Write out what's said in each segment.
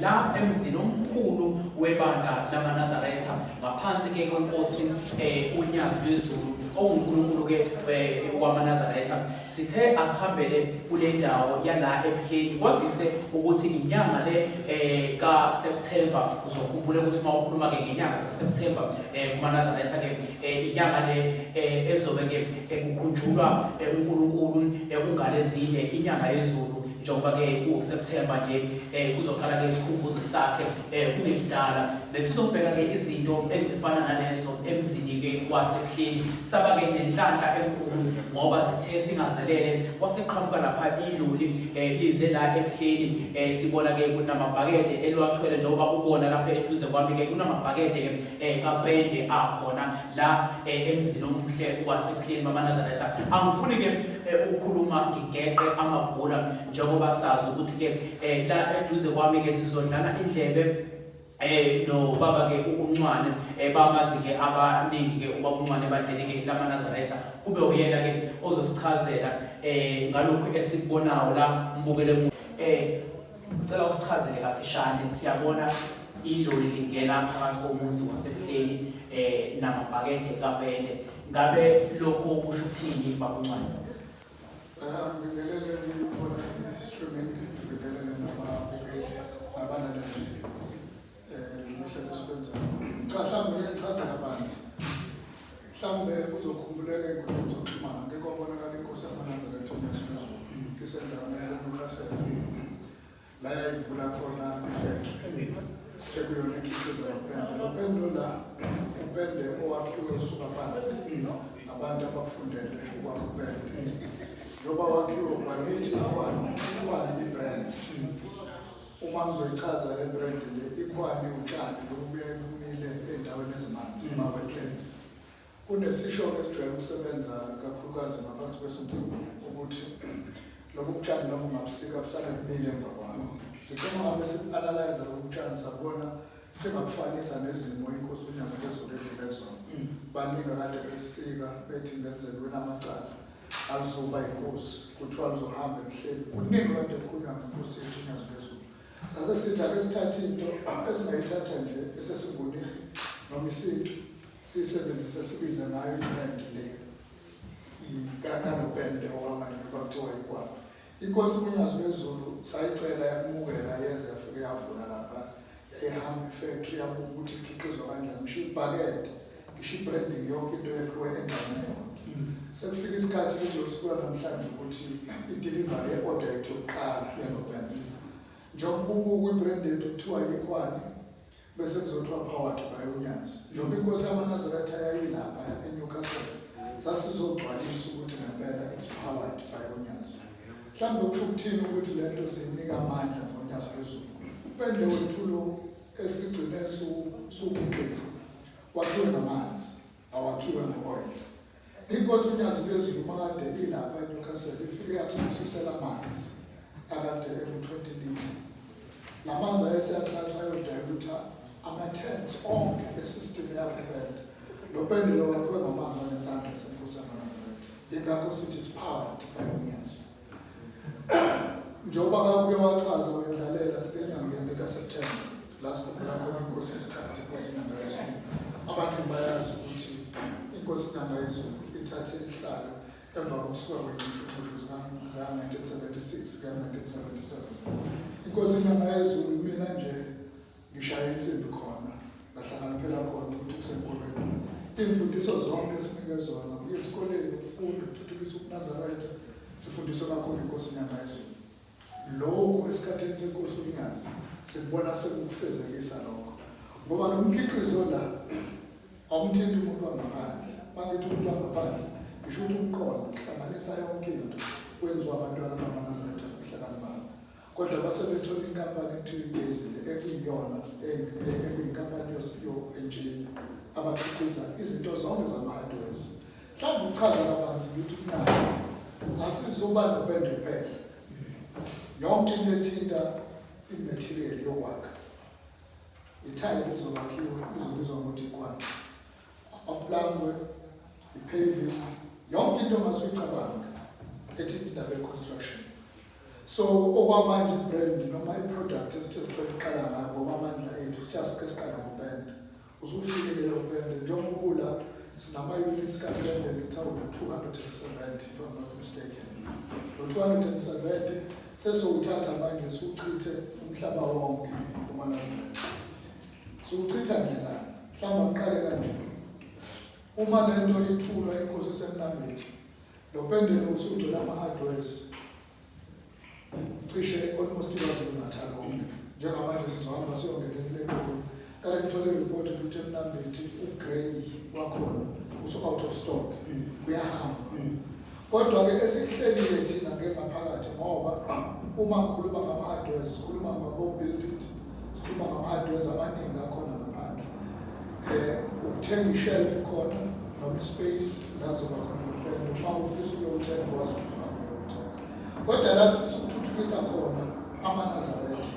La emzini omkhulu webandla lamaNazaretha ngaphansi ke kwenkosi uNyazi lwezulu onguNkulunkulu ke wamaNazaretha, sithe asihambele kule ndawo yala eBuhleni, kwazise ukuthi inyanga le kaSeptember. Uzokhumbula ukuthi uma ukhuluma ke ngenyanga kaSeptember kumaNazaretha ke, inyanga le ezobe ke kukhunjulwa uNkulunkulu ungalezine inyanga yezulu, njengoba ke kuSeptember nje kuzoqala ke isikhumbuzo sakhe kungekudala. Besizobheka ke izinto ezifana nalezo emzini ke waseBuhleni. Saba ke nenhlanhla enkulu ngoba sithe singazelele kwaseqhamuka lapha iloli lize la eBuhleni. Sibona ke kunamabhakede eliwathwele, njengoba ubona lapha eduze kwami ke kunamabhakede ke kapende akhona la emzini omuhle waseBuhleni bamaNazaretha. Angifuni ke ukukhuluma ngigeqe amagula, njengoba sazi ukuthi ke la eduze kwami ke sizodlana indlebe no baba ke uNcwane, bamazi ke abaningi ke ubaba uNcwane ebandleni ke lamaNazaretha. Kube uyena ke ozosichazela ngalokhu esikubonayo la. Mbukele, cela usichazele kafishane. Siyabona iloli lingena phakathi komuzi waseBuhleni namabhakede kapende. Ngabe lokho kusho ukuthini, baba uNcwane? Ngibingelele kwi-online streaming, ngibingelele nababukeli nabalaleli lolu hlelo esikwenzayo. Cha, mhlawumbe ngeke ngichaze kabanzi. Mhlawumbe kuzokhumbuleka ey'nkundleni zokuxhumana ngeke kwabonakala inkosi yamaNazaretha uNyazi lwezulu isendaweni yaseNewcastle, la yayivula khona ifactory ekuyona ekhiqiza lo pende. Lo pende la upende owakhiwe usuka phansi abantu abakufundele ukwakha upende. Njengoba wakhiwe ubhala ukuthi ikhwani, ikhwani i-brand. Uma ngizoyichaza le brand le, ikhwani utshani lobu buyaye bumile ey'ndaweni ezimanzi, kuma-wetlands. Kunesisho-ke esijwayele ukusebenza kakhulukazi ngaphansi kwesiNguni ukuthi lobu butshani noma ungabusika busale bumile emva kwakho. Sithe uma ngabe siku-analyze lobu butshani, sabona singabufanisa nezimo inkosi uNyazi lwezulu edlule kuzona. Baningi akade besika bethi kungenzeka unamacala, alizuba inkosi, kuthiwa lizohamba eBuhleni. Kuningi kade kukhulunywa ngenkosi yethu uNyazi lwezulu. Sase sithi ake sithathe into esingayithatha nje esesiNgunini noma isintu, siyisebenzise, sibize ngayo i-brand le kanopende okwamanje njengoba kuthiwa ikwani. Inkosi uNyazi lwezulu sayicela, yakumukela, yeza, yafike yavula lapha, yayihamba ifactory, yabuka ukuthi ikhiqizwa kanjani, ngisho ibhakede, ngisho i-branding, yonke into yakhiwe endaweni eyodwa. Sekufika isikhathi kulolu suku lwanamhlanje ukuthi i-delivery ye-order yethu yokuqala yalopende, njengoba ubuka i-brand yethu kuthiwa yikhwani, bese kuzothiwa powered by uNyazi. Njengoba inkosi yamaNazaretha yayilapha eNewcastle, sasizogcwalisa ukuthi ngempela it's powered by uNyazi. Mhlawumbe kusho ukuthini ukuthi le nto siyinika amandla ngoNyazi lwezulu? Upende wethu lo esigcine suwukhiqiza wakhiwe ngamanzi, awakhiwe ngo-oil. Inkosi uNyazi lwezulu uma kade ilapha eNewcastle ifike yasibususela amanzi akade eku-20 litre. La manzi ayeseyathathwa ayodayilutha ama-tanks onke esystem yakho upende. Lo pende lo wakhiwe ngamanzi anesandla senkosi yamaNazaretha, ingakho sithi it's powered by uNyazi. Njengoba kakuke wachaza wendlalela sibenyangeni kaSeptember la sikhumbula khona inkosi yesithathu, inkosi iNyanga yezulu. Abaningi bayazi ukuthi inkosi iNyanga yezulu ithathe isihlalo emva kokusuka kwey'nxushunxushu zika-1976 kuya 1977. Inkosi iNyanga yezulu, mina nje ngishaye insimbi khona, ngahlakaniphela khona ukuthi kusenkolweni. Iy'mfundiso zonke esinike zona, kuye esikoleni, ukufunda, ukuthuthukisa ubuNazaretha, sifundiswe kakhulu inkosi iNyanga yezulu. Lokhu esikhathini senkosi uNyazi sikubona sekukufezekisa lokho, ngoba lo mkhiqizo la awumthinti umuntu wangaphandle. Uma ngithi umuntu wangaphandle, ngisho ukuthi umqondo kuhlanganisa yonke into kwenziwa abantwana bamaNazaretha nobuhlakani babo. Kodwa base bethola inkampani ekuthiwa iGezile, ekuyiyona ekuyinkampani yo-engineer abakhiqiza izinto zonke zama-hardwares. Mhlawumbe ukuchaza kabanzi ngithi kunabo asizuba nopende kuphela, yonke into ethinta i-material yokwakha, ithayili lizokwakhiwa, lizobizwa ngokuthi ikwani, amaplangwe, i-paving, yonke into ongase uyicabanga ethinta indaba ye-construction. So okwamanje i-brand noma i-product esithe sicela ukuqala ngayo ngoba amandla ethu sithe asike siqala ngopende. Usufikile lo pende njengoba ubula sinama-units kapende ngithi awu-270 if I'm not mistaken. Lo 270 sesiwuthatha manje siwuchithe umhlaba wonke kumaNazaretha. Siwuchitha ndlelani? Mhlawumbe angiqale kanje. Uma le nto ithulwa inkosi esemnambithi, lo pende lo usugcwele ama-hardwares cishe almost iKwaZulu-Natal wonke. Njengamanje sizohamba siyongenelela eGoli. Kade ngithole i-report ukuthi eMnambithi u-grey wakhona usu-out of stock, uyahamba. Kodwa-ke esikuhlelile thina ngengaphakathi ngoba uma ngikhuluma ngama-hardwares sikhuluma ngabo-build it, sikhuluma ngama-hardwares amaningi akhona ngaphandle. Ukuthenga i-shelf khona noma i-space la kuzoba khona lo pende, uma ufisa ukuyowuthenga wazi ukuthi ufuna ukuyowuthenga. Kodwa la sifisa ukuthuthukisa khona amaNazaretha.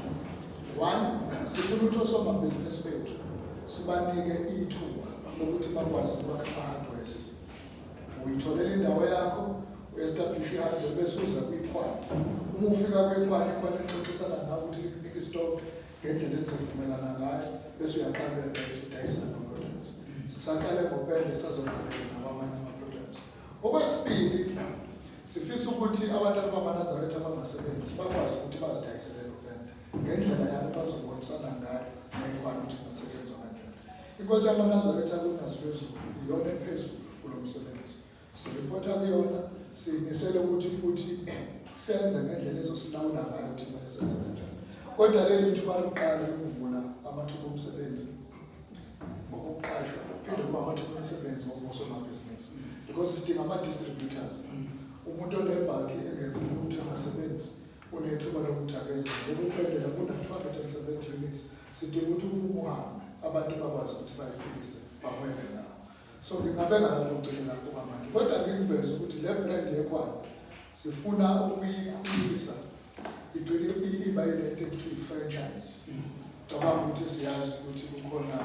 One, sifuna ukuthi osomabhizinisi bethu sibanike ithuba lokuthi bakwazi ukwakha ama-hardwares. Uyitholela indawo yakho, u-establish i-hardware bese uza kwikhwani. Uma ufika kwikhwani, ikhwani ixoxisana nawe ukuthi likunike i-stock ngendlela enizovumelana ngayo bese uyaqala uyadayisa udayisa nama-products. Sisaqale ngopende sisazongabela nakwamanye ama-products. Okwesibili, sifisa ukuthi abantwana bamaNazaretha abangasebenzi bakwazi ukuthi bazidayisele lo pende ngendlela yabo bazobonisana ngayo nekhwani ukuthi ingasetshenzwa kanjani. Inkosi yamaNazaretha kuNyazi lwezulu iyona ephezulu kulo msebenzi. Siripotha kuyona, siyimisele ukuthi futhi senze ngendlela ezosilawula ngayo ukuthi kumele senze kanjani. Kodwa leli ithuba lokuqala lokuvula amathuba omsebenzi ngokuqashwa kuphinde kuba amathuba omsebenzi ngokosomabhizinisi because sidinga ama-distributors. Umuntu onebhakhi engenzi lutho engasebenzi unethuba lokuthi akeze njengoba upendela kuna-270 units, sidinga ukuthi uphume uhambe abantu bakwazi ukuthi bayiphilise bahwebe nawo. So ngingabeka lapho ngigcine lapho kwamanje, kodwa ngikuveze ukuthi le brand yekhwani sifuna ukuyikhulisa igcine iba yilento ekuthiwa i-franchise. Cabanga ukuthi siyazi ukuthi kukhona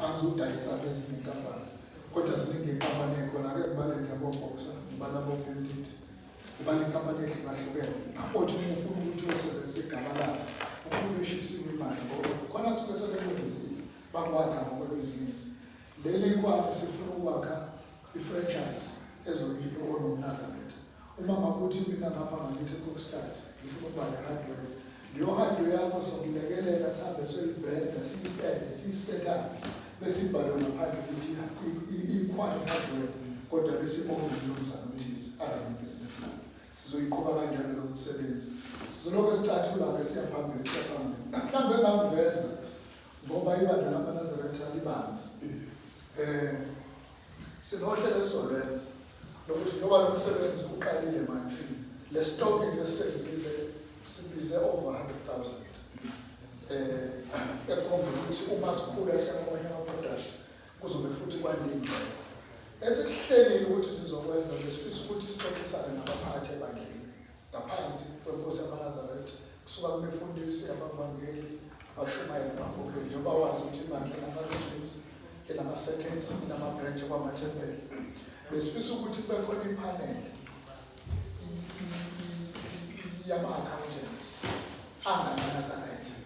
angizudayisa ezinye iy'nkampani, kodwa ziningi iy'nkampani ey'khona. Ake ngibale nje abo-Boxer, ngibale abo-Build It, ngibale inkampani ehlukahlukene othi uma ufuna ukuthi uyosebenzisa igama lakho uphume eshisiwe imali ngoba khona suke sebekwenzile bakwakha ngokwebhizinisi. Leli ikhwani sifuna ukwakha i-franchise ezobe onomNazaretha. Uma ngakuthi mina ngapha ngakithi eKokstad ngifuna ukuba ne-hardware, leyo hardware yakho sokulekelela sihambe siyoyibrenda, siyipende, siyi-set up bese ibhalwe ngaphandle ukuthi ikhwani hardware, kodwa bese i-own umnumzane othize arane ibhizinisi lakhe. Sizoyiqhuba kanjalo lo msebenzi, sizolokhu sicathula-ke siya phambili, siya phambili. Mhlawumbe engakuveza ngoba ibandla lamaNazaretha libanzi, sinohlelo esizolwenza lokuthi njengoba lo msebenzi uqalile manje, le stock nje esisenzile sibize over 100,000 ekhomba ukuthi uma sikhula siya kwamanye ama-products kuzobe futhi kwandile. Esikuhlelile ukuthi sizokwenza, besifisa ukuthi sixoxisane nabaphathi ebandleni ngaphansi kwenkosi yamaNazaretha, kusuka kubefundisi, abavangeli, abashumayeli, abakhokheli, njengoba wazi ukuthi ibandla inama-regions, inama-circuits, inama-branch kwamathempeli. Besifisa ukuthi kube khona iphaneli yama-accountants angamaNazaretha.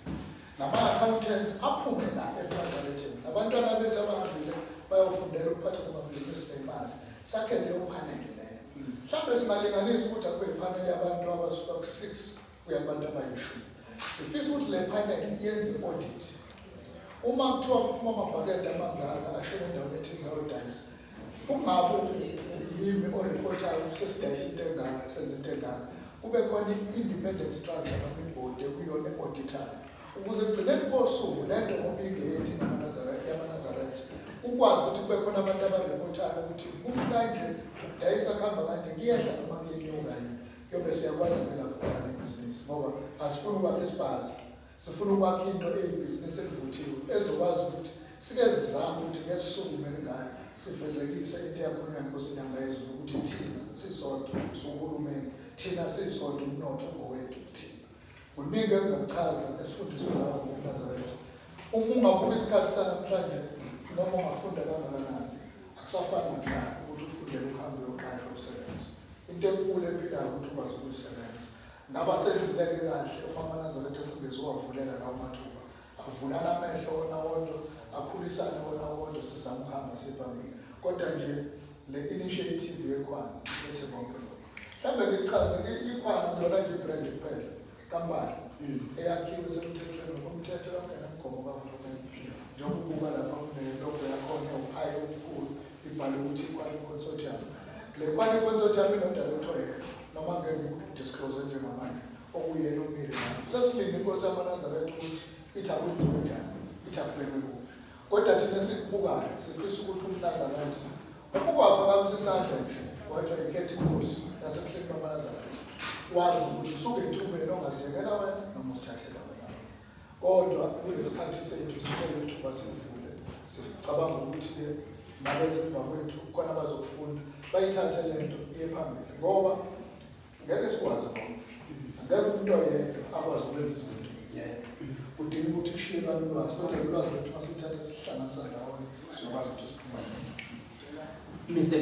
Lama-accountants aphume la ebuNazaretheni, labantwana bethu abahambile bayofundela ukuphatha kwamabhizinisi nemali. Sakhe leyo phaneli leyo. Mhlawumbe singalinganisa ukuthi akube iphaneli yabantu abasuka ku-6 kuya kubantu abayishumi. Sifisa ukuthi le phaneli yenze audit. Uma kuthiwa kuphuma amabhakede amangaka ashona endaweni ethize ayodayisa, kungabe yimi oreportayo ukuthi sesidayisa into engaka, senza into engaka, kube khona i-independent structure noma ibhodi ekuyona e-auditayo ukuze ekugcineni kosuku le nto ngoba ingeyethu yamaNazaretha ukwazi ukuthi kube khona abantu abareportayo ukuthi kumi kanje, ukudayisa kuhamba kanje, kuyehla noma kuyenyuka yini. Kuyobe siyakwazi-ke lapho ukuqala ibhizinisi ngoba asifuni ukwakha isipaza, sifuna ukwakha into eyibhizinisi elivuthiwe ezokwazi ukuthi sike sizame ukuthi ngesisukume ngayo sifezekise into eyakhulunywa inkosi iNyanga yezulu ukuthi thina sisodwa siwuhulumeni, thina sisodwa umnotho ngowethu thina. Kuningi engingakuchaza esifundiswe ngawo ngobuNazaretha. Uma ungabuka isikhathi sanamhlanje noma ungafunda kangakanani, akusafani nakuqala ukuthi ufundele ukuhamba uyoqashwa usebenze. Into enkulu ephilayo ukuthi ukwazi ukuyisebenza. Ngaba senzileke kahle uma amaNazaretha singezuwavulela lawo mathuba, avulana amehlo wona wodwa, akhulisane wona wodwa, sizama ukuhamba siye phambili. Kodwa nje le initiative yekhwana ilethe konke lokho. Mhlawumbe ngichaze ikhwana kulona nje i-brand kuphela, inkampani eyakhiwe semthethweni ngokomthetho yonke nemigomo kahulumeni. Njengoba ubuka lapha kune-logo yakhona ewu-I omkhulu ibhalwe ukuthi iKhwani Consortium. Le Khwani Consortium ino-director oyedwa noma ngeke ngiku-disclose njengamanje okuyena omile lapho. Sesilinde inkosi yamaNazaretha ukuthi ithi akwenziwe njani, ithi akubekwe kuphi. Kodwa thina esikubukayo sifisa ukuthi umNazaretha uma ukwaphakamisa isandla nje wathi ayikhethe inkosi yasebuhleni bamaNazaretha, wazi ukuthi usuke ethubeni ongaziyekela wena noma usithathela wena. Kodwa kulesikhathi sethu sithele ithuba silivule, sicabanga ukuthi-ke nabesemva kwethu khona bazokufunda bayithathe le nto iye phambili, ngoba ngeke sikwazi konke. Ngeke umuntu oyedwa akwazi ukwenza izinto yedwa, kudinga ukuthi kushiyelwane ulwazi. Kodwa ulwazi lwethu uma silithatha sihlanganisa ndawonye, siyokwazi ukuthi siphumelele. Mr.